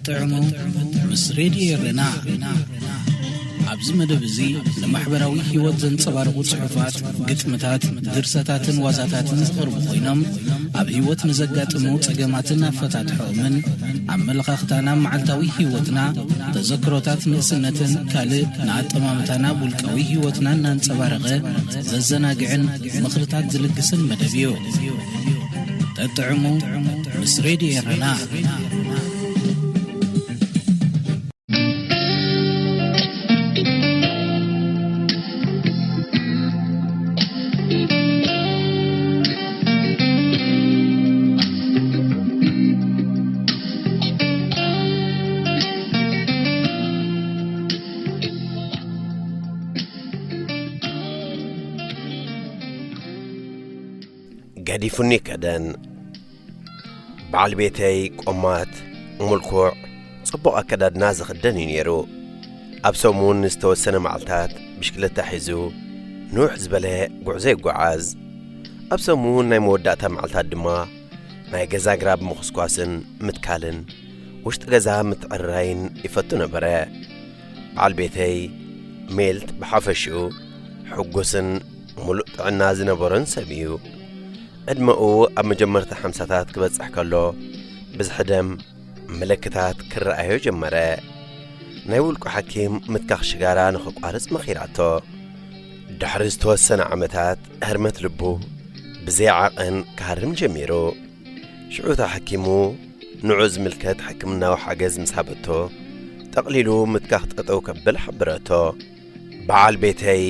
ጥዕሙ ምስ ሬድዮ ኤረና። ኣብዚ መደብ እዚ ንማሕበራዊ ህይወት ዘንጸባርቑ ጽሑፋት፣ ግጥምታት፣ ድርሰታትን ዋዛታትን ዝቐርቡ ኮይኖም፣ ኣብ ህይወት ንዘጋጥሙ ጸገማትን ኣፈታትሖኦምን፣ ኣመለኻኽታና ኣብ መዓልታዊ ህይወትና፣ ተዘክሮታት ንእስነትን ካልእ ንኣጠማምታና ኣብ ውልቃዊ ህይወትና እናንጸባረቐ ዘዘናግዕን ምኽርታት ዝልግስን መደብ እዩ። ጠጥዕሙ ምስ ሬድዮ ኤረና። ገዲፉኒ ከደን። በዓል ቤተይ ቆማት፣ ምልኩዕ፣ ጽቡቕ ኣከዳድና ዝኽደን እዩ ነይሩ። ኣብ ሰሙን ንዝተወሰነ መዓልታት ብሽክለታ ሒዙ ንውሕ ዝበለ ጉዕዞ ይጓዓዝ። ኣብ ሰሙን ናይ መወዳእታ መዓልታት ድማ ናይ ገዛ ኣግራብ ምኹስኳስን ምትካልን ውሽጢ ገዛ ምትዕርራይን ይፈቱ ነበረ። በዓል ቤተይ ሜልት ብሓፈሽኡ ሕጉስን ምሉእ ጥዕና ዝነበሮን ሰብ እዩ። ዕድመኡ ኣብ መጀመርታ ሓምሳታት ክበጽሕ ከሎ፣ ብዝሒ ደም ምልክታት ክረኣዮ ጀመረ። ናይ ውልቁ ሓኪም ምትካኽ ሽጋራ ንኽቋርጽ መኺራቶ። ድሕሪ ዝተወሰነ ዓመታት፣ ህርመት ልቡ ብዘይ ዓቐን ክሃርም ጀሚሩ። ሽዑ እታ ሓኪሙ ንዑ ዝምልከት ሕክምናዊ ሓገዝ ምስ ሃበቶ፣ ጠቕሊሉ ምትካኽ ጠጠው ከብል ሓበረቶ። በዓል ቤተይ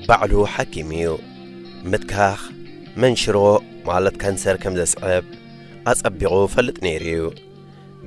ባዕሉ ሓኪም እዩ። ምትካኽ መንሽሮ፣ ማለት ካንሰር፣ ከም ዘስዕብ ኣጸቢቑ ፈልጥ ነይሩ እዩ።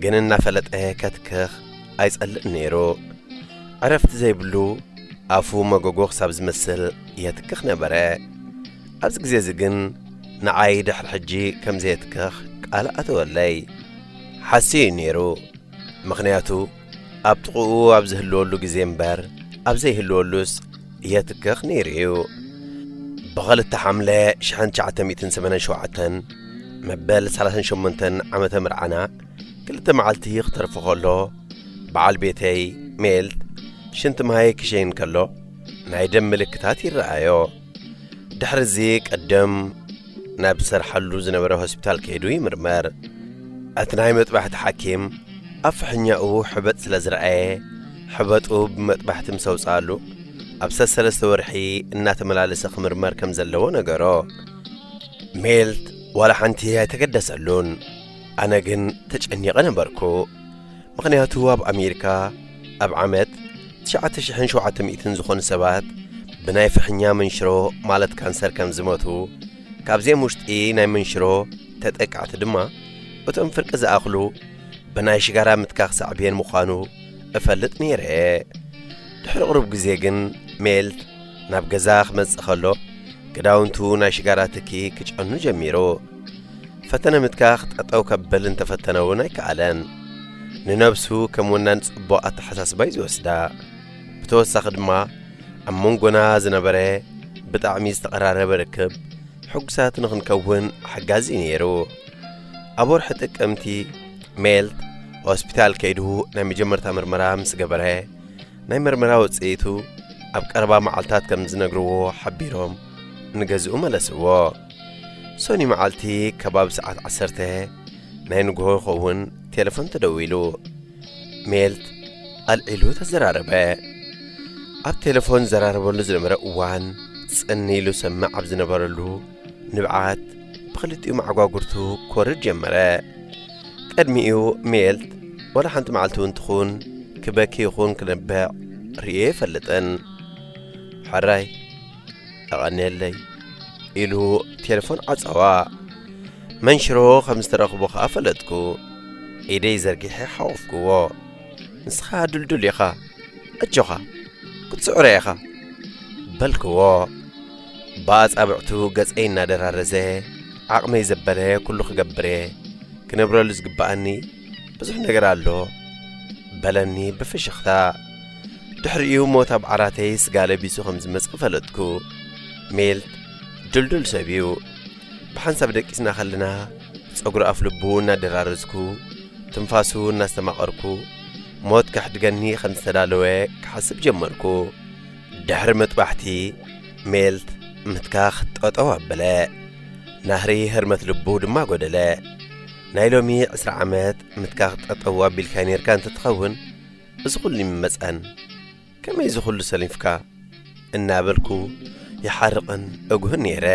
ግን እናፈለጠ ከትክኽ ኣይጸልእን ነይሩ። ዕረፍቲ ዘይብሉ፣ ኣፉ መጎጎ ክሳብ ዝመስል የትክኽ ነበረ። ኣብዚ ግዜ እዚ ግን ንዓይ ድሕሪ ሕጂ ከም ዘየትክኽ ቃል ኣተወለይ። ሓስዩ እዩ ነይሩ። ምኽንያቱ፣ ኣብ ጥቕኡ ኣብ ዝህልወሉ ግዜ እምበር፣ ኣብ ዘይህልወሉስ የትክኽ ነይሩ እዩ። ብኸልተ ሓምለ ሽሕን ትሽዓተ ሚእትን ሰማንያን ሸውዓተን፣ መበል ሰላሳን ሸሞንተን ዓመተ ምርዓና፣ ክልተ መዓልቲ ክተርፎ ከሎ፣ በዓል ቤተይ ሜልት ሽንቲ ማይ ክሸይን ከሎ፣ ናይ ደም ምልክታት ይረኣዮ። ድሕሪ እዚ ቀደም ናብ ዝሰርሓሉ ዝነበረ ሆስፒታል ከይዱ ይምርመር። እቲ ናይ መጥባሕቲ ሓኪም ኣብ ፍሕኛኡ ሕበጥ ስለ ዝረኣየ፣ ሕበጡ ብመጥባሕቲ ምስ ኣውጽኣሉ፣ ኣብ ሰሰለስተ ወርሒ እናተመላለሰ ክምርመር ከም ዘለዎ ነገሮ። ሜልት ዋላ ሓንቲ ኣይተገደሰሉን። ኣነ ግን ተጨኒቐ ነበርኩ። ምኽንያቱ ኣብ ኣሜሪካ ኣብ ዓመት ትሽዓተ ሽሕን ሸውዓተ ሚእትን ዝኾኑ ሰባት ብናይ ፍሕኛ መንሽሮ፣ ማለት ካንሰር፣ ከም ዝሞቱ፣ ካብዚኦም ውሽጢ ናይ መንሽሮ ተጠቃዕቲ ድማ እቶም ፍርቂ ዝኣኽሉ ብናይ ሽጋራ ምትካኽ ሳዕቤን ምዃኑ እፈልጥ ነይረ። ድሕሪ ቁሩብ ግዜ ግን ሜልት ናብ ገዛ ክመጽእ ከሎ፣ ክዳውንቱ ናይ ሽጋራ ትኪ ክጨኑ ጀሚሩ። ፈተነ ምትካኽ ጠጠው ከብል እንተፈተነ እውን ኣይከኣለን። ንነብሱ ከም ወናን ጽቡቕ ኣተሓሳስባ እዩ ዝወስዳ። ብተወሳኺ ድማ ኣብ መንጎና ዝነበረ ብጣዕሚ ዝተቐራረበ ርክብ ሕጉሳት ንኽንከውን ሓጋዚ እዩ ነይሩ። ኣብ ወርሒ ጥቅምቲ ሜልት ሆስፒታል ከይዱ ናይ መጀመርታ ምርመራ ምስ ገበረ፣ ናይ መርመራ ውጽኢቱ ኣብ ቀረባ መዓልታት ከም ዝነግርዎ ሓቢሮም ንገዝኡ መለስዎ። ሶኒ መዓልቲ ከባቢ ሰዓት ዓሰርተ ናይ ንግሆ ይኸውን ቴሌፎን ተደዊሉ። ሜልት ኣልዒሉ ተዘራረበ። ኣብ ቴሌፎን ዘራረበሉ ዝነበረ እዋን ጽን ኢሉ ሰምዕ ኣብ ዝነበረሉ ንብዓት ብኽልቲኡ መዓጓጉርቱ ክወርድ ጀመረ። ቅድሚኡ ሜልት ወላ ሓንቲ መዓልቲ እውን ትኹን ክበኪ ይኹን ክነብዕ ርእየ ኣይፈልጥን። ሕራይ፣ ኣቐንየለይ፣ ኢሉ ቴሌፎን ዓጸዋ። መንሽሮ ከም ዝተረኽቦ ከኣ ፈለጥኩ። ኢደይ ዘርጊሐ ሓቖፍክዎ። ንስኻ ድልዱል ኢኻ፣ ኣጆኻ፣ ክትስዕሮ ኢኻ፣ በልክዎ። ብኣጻብዕቱ ገጸይ እናደራረዘ፣ ዓቕመይ ዘበለ ኩሉ ክገብር እየ። ክነብረሉ ዝግብኣኒ ብዙሕ ነገር ኣሎ፣ በለኒ ብፍሽኽታ። ድሕሪኡ ሞት ኣብ ዓራተይ ስጋ ለቢሱ ከም ዝመጽእ ፈለጥኩ። ሜልት ድልዱል ሰብ እዩ። ብሓንሳብ ደቂስና ከለና፣ ጸጉሪ ኣፍልቡ እናደራረዝኩ፣ ትንፋሱ እናስተማቐርኩ፣ ሞት ከሕድገኒ ከም ዝተዳለወ ክሓስብ ጀመርኩ። ድሕሪ መጥባሕቲ፣ ሜልት ምትካኽ ጠጠው ኣበለ። ናህሪ ህርመት ልቡ ድማ ጎደለ። ናይ ሎሚ ዕስራ ዓመት ምትካኽ ጠጠው ኣቢልካ ኔርካ እንተትኸውን፣ እዚ ኩሉ ይመጸን። ከመይ እዚ ኩሉ ሰሊፍካ? እናበልኩ ይሓርቕን እጉህን ነይረ።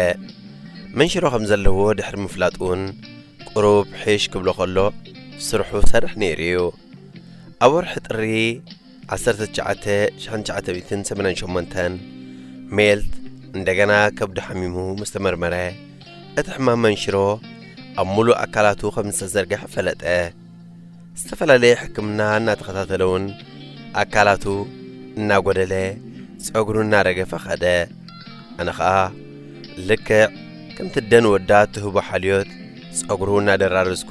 መንሽሮ ከም ዘለዎ ድሕሪ ምፍላጥ እውን፣ ቁሩብ ሕሽ ክብሎ ከሎ፣ ስርሑ ሰርሕ ነይሩ እዩ። ኣብ ወርሒ ጥሪ ዓሰርተ ትሽዓተ ሽሕን ትሽዓተ ሚእትን ሰማንያን ሸሞንተን፣ ሜልት እንደገና ከብዱ ሓሚሙ ምስ ተመርመረ፣ እቲ ሕማም መንሽሮ ኣብ ሙሉእ ኣካላቱ ከም ዝተዘርግሐ ፈለጠ። ዝተፈላለየ ሕክምና እናተኸታተለ እውን፣ ኣካላቱ እናጎደለ፣ ጸጉሩ እናረገፈ ኸደ። ኣነ ኸኣ ልክዕ ከምቲ ደን ወዳ ትህቦ ሓልዮት፣ ጸጉሩ እናደራረዝኩ፣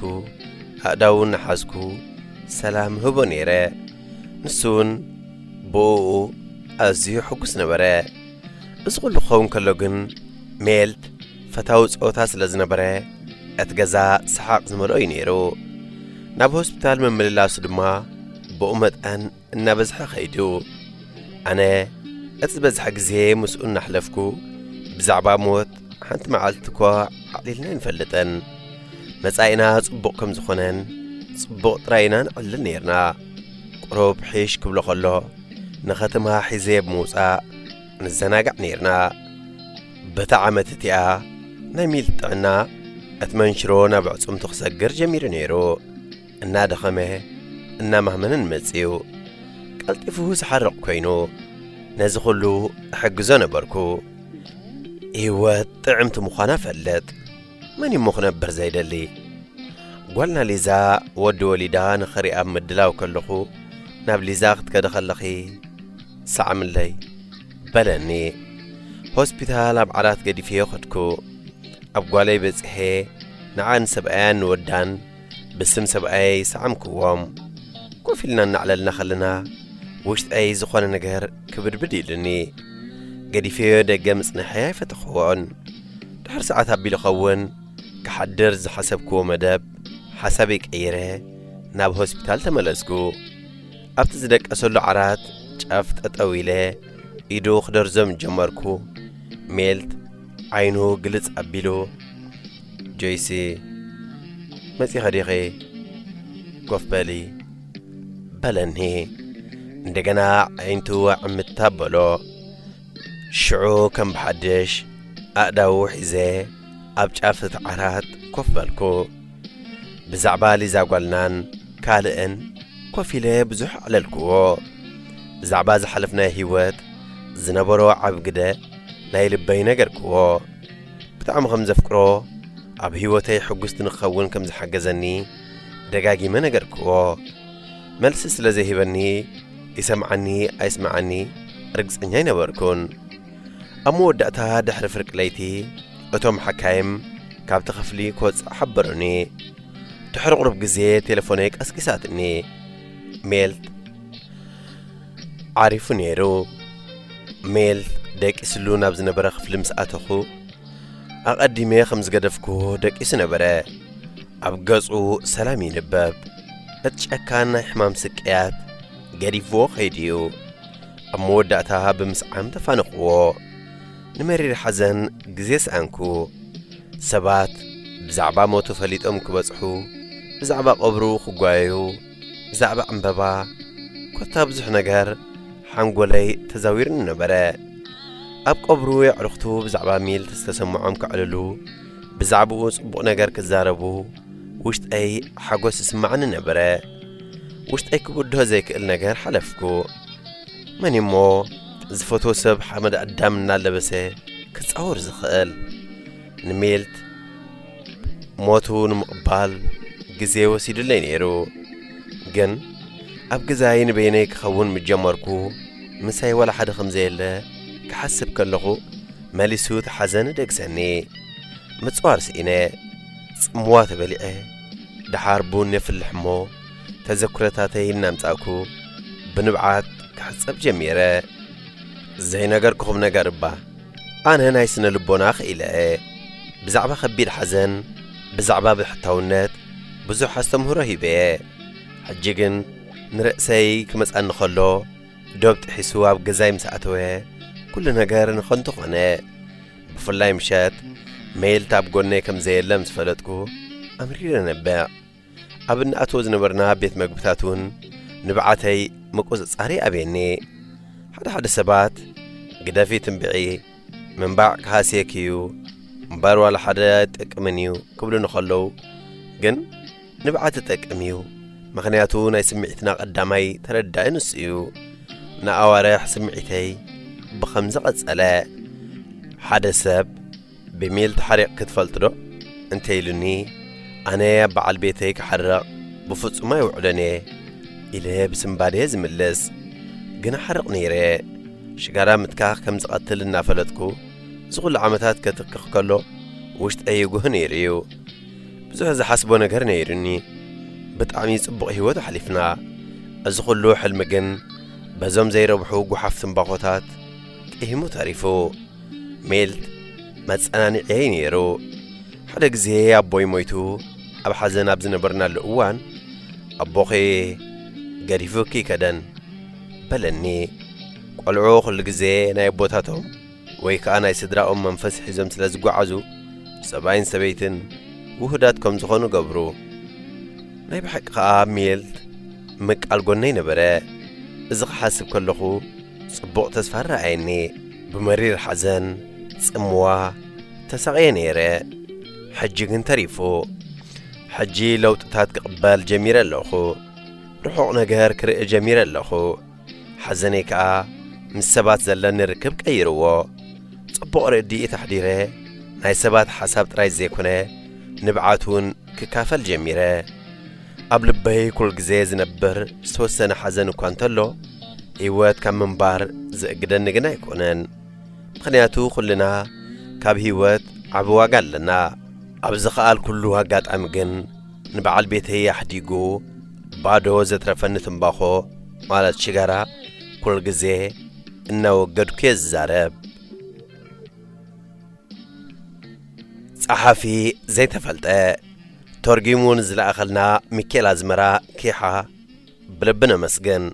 ኣእዳዉ እናሓዝኩ፣ ሰላም ህቦ ነይረ። ንሱ እውን ብእኡ ኣዝዩ ሕጉስ ነበረ። እዚ ኩሉ ክኸውን ከሎ ግን፣ ሜልት ፈታዊ ጸወታ ስለ ዝነበረ፣ እቲ ገዛ ሰሓቕ ዝመልኦ እዩ ነይሩ። ናብ ሆስፒታል ምምልላሱ ድማ ብኡ መጠን እናበዝሐ ኸይዱ። ኣነ እቲ ዝበዝሐ ግዜ ምስኡ እናሕለፍኩ፣ ብዛዕባ ሞት ሓንቲ መዓልቲ እኳ ኣዕሊልና ኣይንፈልጥን። መጻኢና ጽቡቕ ከም ዝኾነን ጽቡቕ ጥራይ ኢና ንዕልል ነይርና። ቁሩብ ሕሽ ክብሎ ከሎ፣ ንኸተማ ሒዘ ብምውጻእ ንዘናጋዕ ነይርና። በታ ዓመት እቲኣ ናይ ሜልት ጥዕና፣ እቲ መንሽሮ ናብ ኣዕጽምቱ ክሰግር ጀሚሩ ነይሩ። እናደኸመ፣ እናማህመነን መጺኡ። ቀልጢፉ ዝሓርቕ ኮይኑ፣ ነዚ ኩሉ እሕግዞ ነበርኩ። ህይወት ጥዕምቲ ምዃና ፈልጥ። መን እሞ ክነብር ዘይደሊ? ጓልና ሊዛ ወዲ ወሊዳ ንኸሪኣ ኣብ ምድላው ከለኹ፣ ናብ ሊዛ ክትከዲ ከለኺ ሰዓምለይ በለኒ። ሆስፒታል ኣብ ዓራት ገዲፈዮ ከድኩ። ኣብ ጓለይ በጺሐ፣ ንዓን ሰብኣያን ንወዳን ብስም ሰብኣየይ ሰዓምክዎም። ኮፍ ኢልና እናዕለልና ከለና፣ ውሽጠይ ዝኾነ ነገር ክብድብድ ኢሉኒ። ገዲፈዮ ደገ ምጽንሐይ ኣይፈተኽዎን። ድሕሪ ሰዓት ኣቢሉ ኸውን፣ ክሓድር ዝሓሰብክዎ መደብ ሓሳበይ ቀይረ፣ ናብ ሆስፒታል ተመለስኩ። ኣብቲ ዝደቀሰሉ ዓራት ጫፍ ጠጠው ኢለ ኢዱ ክደርዞ ምስ ጀመርኩ፣ ሜልት ዓይኑ ግልጽ ኣቢሉ፣ "ጆይሲ፣ መጺኺ ዲኺ? ኮፍ በሊ" በለኒ። እንደገና ኣዒንቱ ኣዕምት ኣበሎ። ሽዑ ከም ብሓድሽ ኣእዳዉ ሒዘ ኣብ ጫፍ እቲ ዓራት ኮፍ በልኩ። ብዛዕባ ሊዛ ጓልናን ካልእን ኮፍ ኢለ ብዙሕ ኣዕለልክዎ። ብዛዕባ ዝሓለፍናዮ ህይወት ዝነበሮ ዓቢ ግደ ናይ ልበይ ነገርክዎ። ብጣዕሚ ከም ዘፍቅሮ፣ ኣብ ህይወተይ ሕጉስቲ ንክኸውን ከም ዝሓገዘኒ ደጋጊመ ነገርክዎ። መልሲ ስለ ዘይህበኒ፣ ይሰምዓኒ ኣይስምዓኒ ርግጸኛ ኣይነበርኩን። ኣብ መወዳእታ ድሕሪ ፍርቂ ለይቲ፣ እቶም ሓካይም ካብቲ ክፍሊ ክወጽእ ሓበሩኒ። ድሕሪ ቁሩብ ግዜ ቴሌፎነይ ቀስቂሳትኒ። ሜልት ዓሪፉ ነይሩ። ሜልት ደቂስሉ ናብ ዝነበረ ክፍሊ ምስ ኣተኹ፣ ኣቐዲመ ከም ዝገደፍኩዎ ደቂሱ ነበረ። ኣብ ገጹ ሰላም ይንበብ። እቲ ጨካን ናይ ሕማም ስቅያት ገዲፍዎ ከይዱ እዩ። ኣብ መወዳእታ ብምስዓም ተፋነኽዎ። ንመሪር ሓዘን ግዜ ሰኣንኩ። ሰባት ብዛዕባ ሞቱ ፈሊጦም ክበጽሑ፣ ብዛዕባ ቀብሩ ክጓየዩ፣ ብዛዕባ ዕምበባ፣ ኮታ ብዙሕ ነገር ሓንጎለይ ተዛዊሩኒ ነበረ። ኣብ ቀብሩ የዕሩኽቱ ብዛዕባ ሜልት ዝተሰምዖም ከዕልሉ፣ ብዛዕባኡ ጽቡቕ ነገር ክዛረቡ፣ ውሽጠይ ሓጎስ ይስምዓኒ ነበረ። ውሽጠይ ክብድሆ ዘይክእል ነገር ሓለፍኩ። መን እሞ ዝፈትዎ ሰብ ሓመድ ኣዳም እናለበሰ ክጻወር ዝኽእል? ንሜልት ሞቱ ንምቕባል ግዜ ወሲዱለይ ነይሩ። ግን ኣብ ገዛይ ንበይነይ ክኸውን ምስ ጀመርኩ፣ ምሳይ ዋላ ሓደ ከም ዘየለ ክሓስብ ከለኹ፣ መሊሱ እቲ ሓዘን ደግሰኒ። ምጽዋር ስኢነ፣ ጽምዋ ተበሊዐ፣ ደሓር ቡን የፍልሕ እሞ፣ ተዘክሮታተይ እናምጻእኩ ብንብዓት ክሕጸብ ጀሚረ። ዘይነገርኩኹም ነገር እባ፣ ኣነ ናይ ስነ ልቦና ክኢለ እየ። ብዛዕባ ከቢድ ሓዘን፣ ብዛዕባ ብሕታውነት ብዙሕ ኣስተምህሮ ሂበ እየ። ሕጂ ግን ንርእሰይ ክመጻኒ ከሎ፣ ዶብ ጥሒሱ ኣብ ገዛይ ምስ ኣተወ፣ ኩሉ ነገር ንኸንቱ ኾነ። ብፍላይ ምሸት ሜልት ኣብ ጎነይ ከም ዘየለ ምስ ፈለጥኩ፣ ኣምሪረ ነብዕ። ኣብ እንኣትዎ ዝነበርና ቤት መግብታት እውን ንብዓተይ ምቁጽጻር ይኣብየኒ። ሓደ ሓደ ሰባት፣ "ግደፊ ትንብዒ፣ ምንባዕ ክሃስየኪ እዩ እምበር ዋላ ሓደ ኣይጠቅምን እዩ" ክብሉኒ ከለዉ፣ ግን ንብዓት ይጠቅም እዩ። ምኽንያቱ ናይ ስምዒትና ቀዳማይ ተረዳኢ ንሱ እዩ። ንኣዋርሕ ስምዒተይ ብኸምዚ ቀጸለ። ሓደ ሰብ ብሜልት ሓሪቕኪ ትፈልጢ ዶ? እንተ ኢሉኒ፣ ኣነ ኣብ በዓል ቤተይ ክሓርቕ ብፍጹም ኣይውዕሎን እየ ኢለ ብስንባደ እየ ዝምልስ። ግን እሓርቕ ነይረ። ሽጋራ ምትካኽ ከም ዝቐትል እናፈለጥኩ፣ እዚ ኹሉ ዓመታት ከትክኽ ከሎ ውሽጠይ ይጉህ ነይሩ እዩ። ብዙሕ ዝሓስቦ ነገር ነይሩኒ። ብጣዕሚ ጽቡቕ ህይወት ኣሕሊፍና። እዚ ኹሉ ሕልሚ ግን በዞም ዘይረብሑ ጓሓፍ ትምባኾታት ቂሂሙ ተሪፉ። ሜልት መጸናንዒየይ ነይሩ። ሓደ ግዜ ኣቦይ ሞይቱ ኣብ ሓዘን ኣብ ዝነበርናሉ እዋን፣ "ኣቦኺ ገዲፉኪ ከደን" በለኒ። ቆልዑ ኩሉ ግዜ ናይ ኣቦታቶም ወይ ከኣ ናይ ስድራኦም መንፈስ ሒዞም ስለ ዝጓዓዙ፣ ሰብኣይን ሰበይትን ውሁዳት ከም ዝኾኑ ገብሩ። ናይ ብሓቂ ከኣ ሜልት ምቃል ጎነይ ነበረ። እዚ ክሓስብ ከለኹ ጽቡቕ ተስፋ ረኣየኒ። ብመሪር ሓዘን፣ ጽምዋ፣ ተሳቕየ ነይረ። ሕጂ ግን ተሪፉ። ሕጂ ለውጥታት ክቕበል ጀሚረ ኣለኹ። ርሑቕ ነገር ክርኢ ጀሚረ ኣለኹ። ሓዘነይ ከኣ ምስ ሰባት ዘለኒ ርክብ ቀይርዎ። ጽቡቕ ርድኢት ኣሕዲረ፣ ናይ ሰባት ሓሳብ ጥራይ ዘይኮነ፣ ንብዓት እውን ክካፈል ጀሚረ። ኣብ ልበይ ኩል ግዜ ዝነብር ዝተወሰነ ሓዘን እኳ እንተሎ፣ ህይወት ካብ ምንባር ዝእግደኒ ግን ኣይኮነን። ምኽንያቱ ኩልና ካብ ህይወት ዓቢ ዋጋ ኣለና። ኣብ ዝኸኣልኩሉ ኣጋጣሚ ግን ንበዓል ቤተይ ኣሕዲጉ ባዶ ዘትረፈኒ ትምባኾ፣ ማለት ሽጋራ፣ ኩል ግዜ እናወገድኩ እየ ዝዛረብ። ጸሓፊ ዘይተፈልጠ፣ ተርጒሙ ንዝለኣኸልና ሚካኤል ኣዝመራ ኪሓ ብልቢ ነመስግን።